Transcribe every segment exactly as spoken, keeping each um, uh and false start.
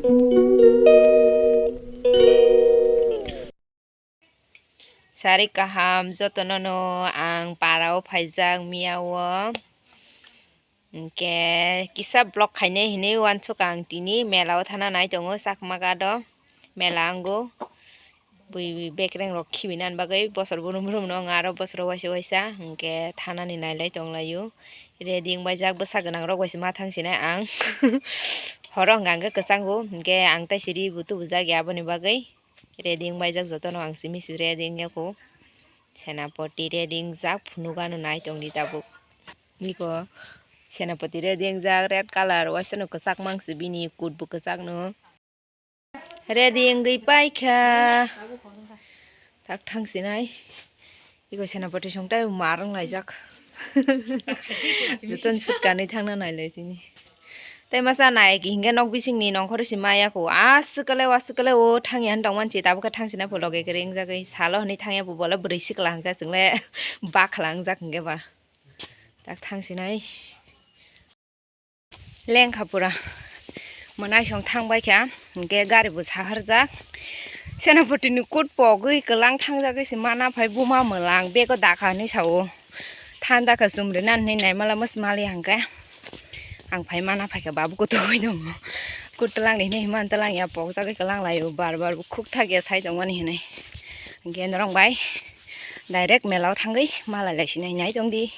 Sari kaham jotono no ang para o phaijak miya o. Hwnkhe kisa vlog khainai hinwi uansuk ang tini mela o thana nai tongo Chakma Ghat o mela ango. Bui bekreng rok khibi nani bagwi bosor brum brum no wng aro bosoro waisa waisa hwnkhe thanani nailai tonglaio. Ready wngbaijak bwsa gwnang rok bai se ma thang sinai ang. Horo hwnkha hwnkhe kwchango hwnkhe ang tai siri bo tubujak ya aboni bagwi. Ready wngbaijak jotono ang simi se ready wngya kho. Senapati ready wngjak phunukano nai tongdi tabuk. Niko Senapati ready wngjak red colour waisa no kwchak mang se bini coat bo kwchak no. Ready wngwi paikha. Tak thang sinai. Iko Senapati song tai mar wng laijak. Jotono sut kanwi thangna nailai tini. Tei masa nai ki hingke nok bisingni nongkhor si maya ko. Aswk le, aswk le o thangya han tongman chi tabuk khe thang sinai pho loge kere wng jagwi. Salo hwnwi thangya bo bole bwrwi sikla hwnkhe chwng le bakla wng jak hwnkhe ba. Tak thang sinai. Lengkha pura. Mwnai song thang bai kha, hwnkhe gari bo saharjak. Senapati ni kut pogwi kwlang thangjagwi se mana phai buma mwlang bego dakha hinwi sao. Thanda kha chumri nani hinwi naimala mwsmali hwnkhe. Ang phai mana phaikha babu kutuk oi tongo. Kut twlang ni hinwi himani twlang ya pokjagwi kwlang laio bar bar bo khuk thak ya sai tongmani hinwi. Hwnkhe norok bai direct mela o thangwi malai lai sinai nai tongdi.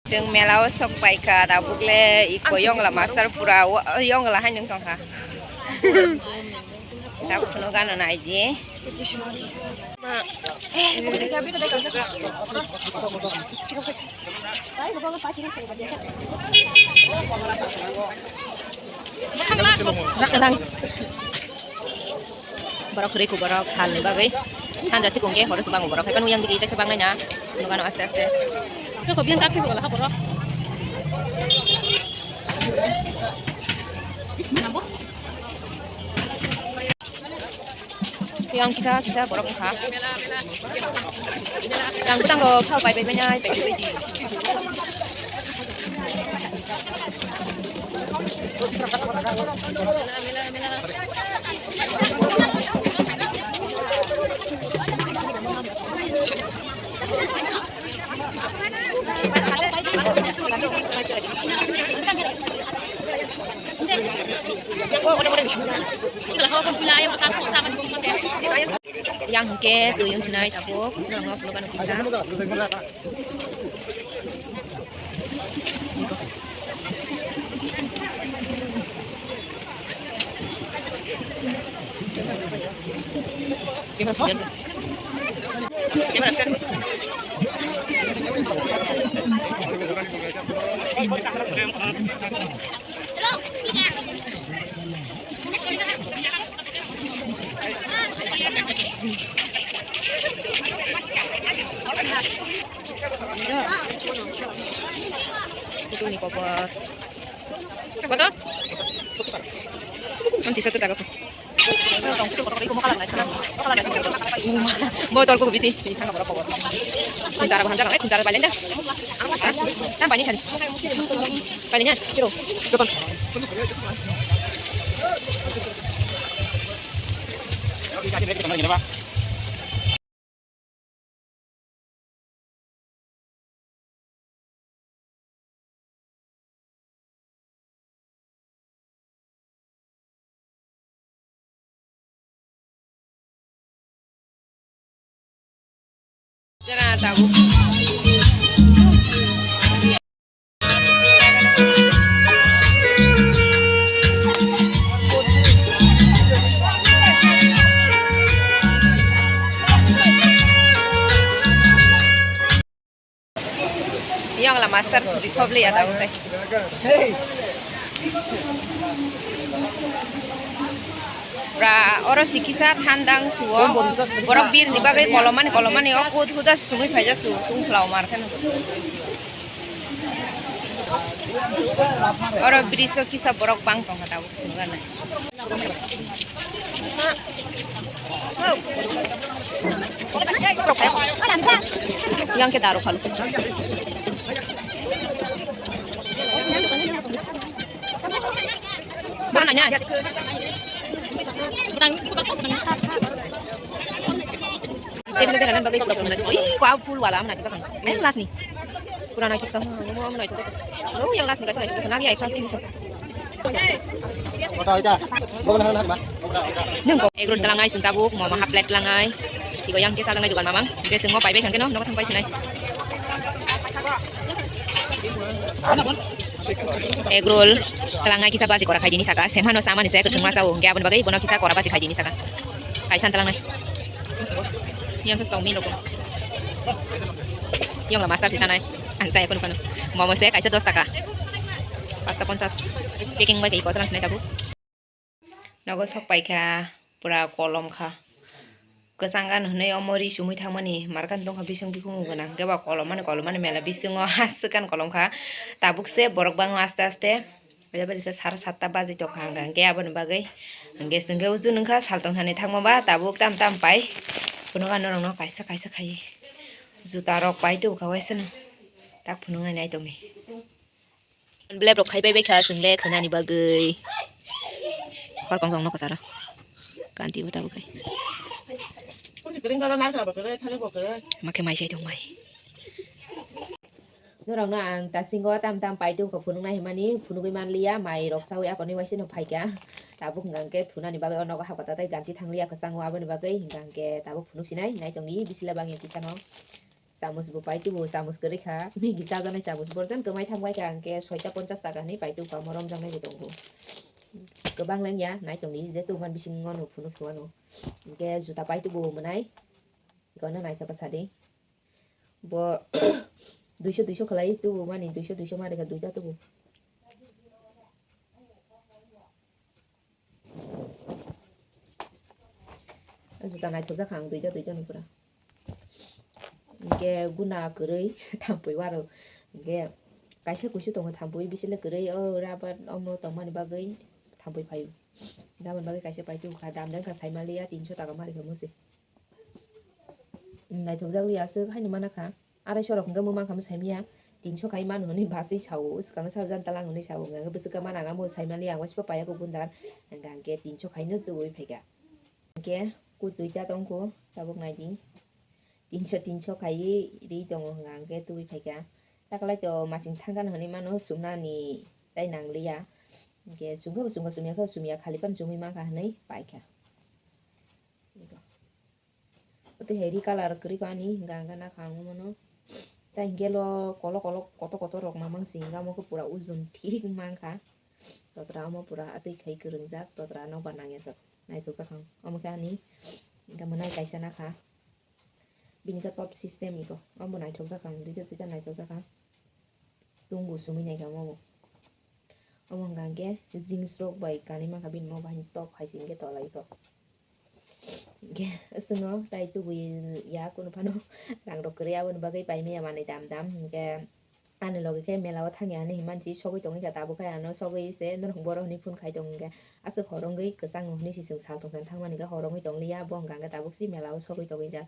Chwng mela o sok pai kha, tabuk le iko yongla master pura o, yongla hai nung tong kha. Tabuk no gana nai di. Borok kwrwi kho borok salni bagwi. Sanja sikung khe horo se bango borok. Haiphano yang digi kaisa bangnai na. Nukano aste aste. Tei ko biyan kaki ko laha borok. Yang kisa kisa borok wngkha. Yang bwtang rok sao pai pai pai nai pai pai pai di. Yang hwnkhe twi wng sinai tabuk, norok no phunukgano kisa. Putulni kobor. Koto? Samsi sottor taka. Botol ko bisi. Khunchara bo hamjak nai, khunchara bailen da. Tam bani sari. Bani nya, siro. Jopan. Jara tabuk. Yang la master turi khobli ya tabuk tai. Bra, oro si kisa thandang suo. Borok birni bagwi kolomani, kolomani o kut huda sumui phaijak su, tung phlao mar kheno. Oro bridge o kisa borok bang tongkha tabuk, nukha nai. Yang khe daro khalu. Bana nya. Ko full wala amna kita kan. Eh, last ni. Pura na kita sama, mau amna kita. Oh, yang last ni kasih lagi. Nagi ya, eksan sini. Nung ko. Egg roll talangnai sing tabuk, mama half plate talangnai. Tiko yang kesa talangnai dukan mamang. Besing mo pai be kangke no, no thang pai sinai. Egg roll talangnai kisa baji kora khai dini saka. Semhano samani se kuthung ma sao. Ge abon bagai bono kisa kora baji khai dini saka. Kaisan talangnai. Yang ke song min rokong. Yang la master si sanai. Ang saya kono kono. Momo se kaisa dos taka. Pasta ponchas. Packing bai kai ko talang sinai tabuk. Nogo sok paikha, pura kolom kha. Kwchang gana hwnwi omo ri sumui thangmani markani tongkha bising bikhungo gwnang. Hwnkhe ba kolom mani, kolom mani mela bisingo aswk gana kolom kha. Tabuk se borok bango aste aste. Oya bajikhe sara satta bajwi tongkha hwnka hwnkhe aboni bagwi. Hwnkhe chwngkhe uju nungkha saltong thani thangma ba tabuk tam tam pai. Phunukha norokno kaisa kaisa khaiwi. Juta rok pai tubukha waisano. Tak phunuknai nai tongni. Blep rok khai pai bai kha chwng le khwnani bagwi. Hor kong kong no kwcharo. Kanti bo tabuk khai. Ma khe mai sai tong mai. Norok no ang tasingo tam tam pai tong kha phunuk nai himani phunugwi man liya mai rok sawi akoni waisa no phai kha. Tabuk hwnkha hwnkhe thunani bagwi o nogo hapkha tatai ganti thang liya kwchango aboni bagwi hwnkha hwnkhe tabuk phunuk sinai nai tong di bisila bangya kisa no. Chamus bo pai tubu, chamus kwrwi kha. Maggie chajaknai chamus borjan kwmai thang bai kha, hwnkhe soita ponchas taka hinwi pai tubu, omo romjaknai bo tongo. Kwbang lengya, nai tongdi, je tubumani bisingo no phunuk suano. Hwnkhe juta pai tubu mwnai, ikono naithok kha sadi. Bo duiso duiso khlai tubu mani, duiso duiso ma rikha duita tubu. Juta naithokjak kha ang duita duita no pura. Hwnkhe guna kwrwi thampui waro. Hwnkhe kaisa kuisu tongo thampui bisile kwrwi o rubber omo tongmani bagwi thampui phaio. Aboni bagwi kaisa paitwi wngkha dam de wngkha saimaliya tinso taka ma rikha musi. Naithokjak liya aswk haino mana kha. Arai sorok hwnkhe mung mankha mwsai manya, tinso khai mano hwnwi baswi sao, swkang sajani talang hwnwi sao, hwnkhe bwswk khe mana ang amo sai mali ang waisa paiya kho gundar, hwnkha hwnkhe tinso khaino tubui phaikha. Hwnkhe kut duita tongkho, tabuk naidi, tinso tinso khaiwi ri tongo, hwnkha hwnkhe tubui phaikha. Taklaito masing thangkha hwnwi mano, sumnani tai nangliya, hwnkhe sumkhe bo sumkha, sumya khe sumya, khali phano sumwi mankha hwnwi paikha. Tei hai ri colour kwrwi kho ani, hwnkha hwnkhe nakha ang omono. Tei hwnkhe lo kolok kolok kotor kotor rok mamang si hwnkha, omo khe pura ujun thik mankha. Totra omo pura atwi khai kwrwngjak, totra nokbar nangyajak, naithokjak ang. Omo khe ani hwnkha mwnai kaisa nakha. Bini khe top system iko, omo naithokjak ang, duita duita naithokjak ang. Tung bo sumui naikha omo bo. Omo hwnkha hwnkhe jeans rok bai kanwi mankha bini mo bahai top hai se hwnkhe tola iko. Hwnkhe aswkno tai tubui ya kunu phano rang rok kwrwi aboni bagwi paimaya manwi dam dam hwnkhe ani loge khe mela o thangya hinwi himansi sogwi tongwi kha tabuk khe ano sogwi se norok borok hinwi phone khai tongo hwnkhe aswk hor wngwi kwchang hwnwi se chwng sal tongthani thangmani hwnkhe hor wngwi tongliya bo hwnkha hwnkhe tabuk se mela o sogwi tongwi jak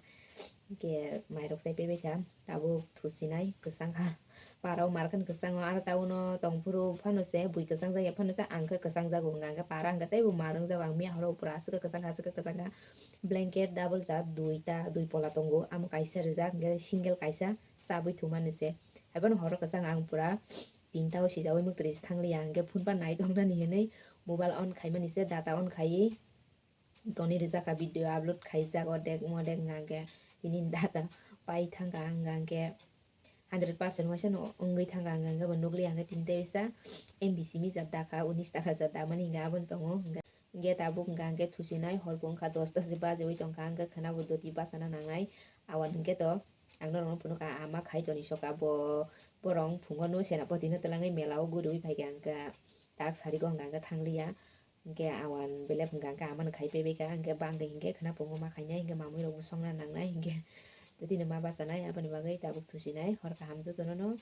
hwnkhe mairok chai paibai kha. Tabuk thusinai kwchang kha. Para o mar khe kwchango, aro ta uno tong phuru phano se bui kwchang jak ya phano se ang khe kwchang jago hwnka hwnkhe para hwnkhe teibo mar wng jago, ang miya horo pura aswk khe kwchang kha, aswk khe kwchang kha. Blanket double jat duita, dui pola tongo, amo kaisa rijak, hwnkhe single kaisa chabwi thumani se. Haiphano horo kwchang ang pura tinta o sijaui mwktwi se thang liya, hwnkhe phone pa nai tong nani hinwi mobile on khaimani se, data on khaiwi. Toni rijak kha video upload khaijak, odek modek hwnkha hwnkhe tini data pai thangkha hwnkha hwnkhe hundred percent waisa no wngwi thangkha hwnkha hwnkhe bo nukliya hwnkhe tini tei waisa M B simi jat dakha unis taka jat damani hwnkha aboni tongo hwnkhe tabuk hwnkha hwnkhe thusinai hor bo wngkha dosta se bajiwi tongkha hwnkhe khwna bo doti bachana nangnai awan hwnkhe to ang norokno phunukha ama khai toni soka bo borok phungo no senapati no twlangwi mela o guriwi phaikha hwnkha tak sarigo hwnkha hwnkhe thangliya. Hingke awan belep hingka hingke amano khai paibaikha, hingke bangde hingke khwnaphungo ma khainai, hingke mamui rok bosongna nangnai, hingke totino ma bachanai, aboni bagwi tabuk thusinai, hor kaham jotono no.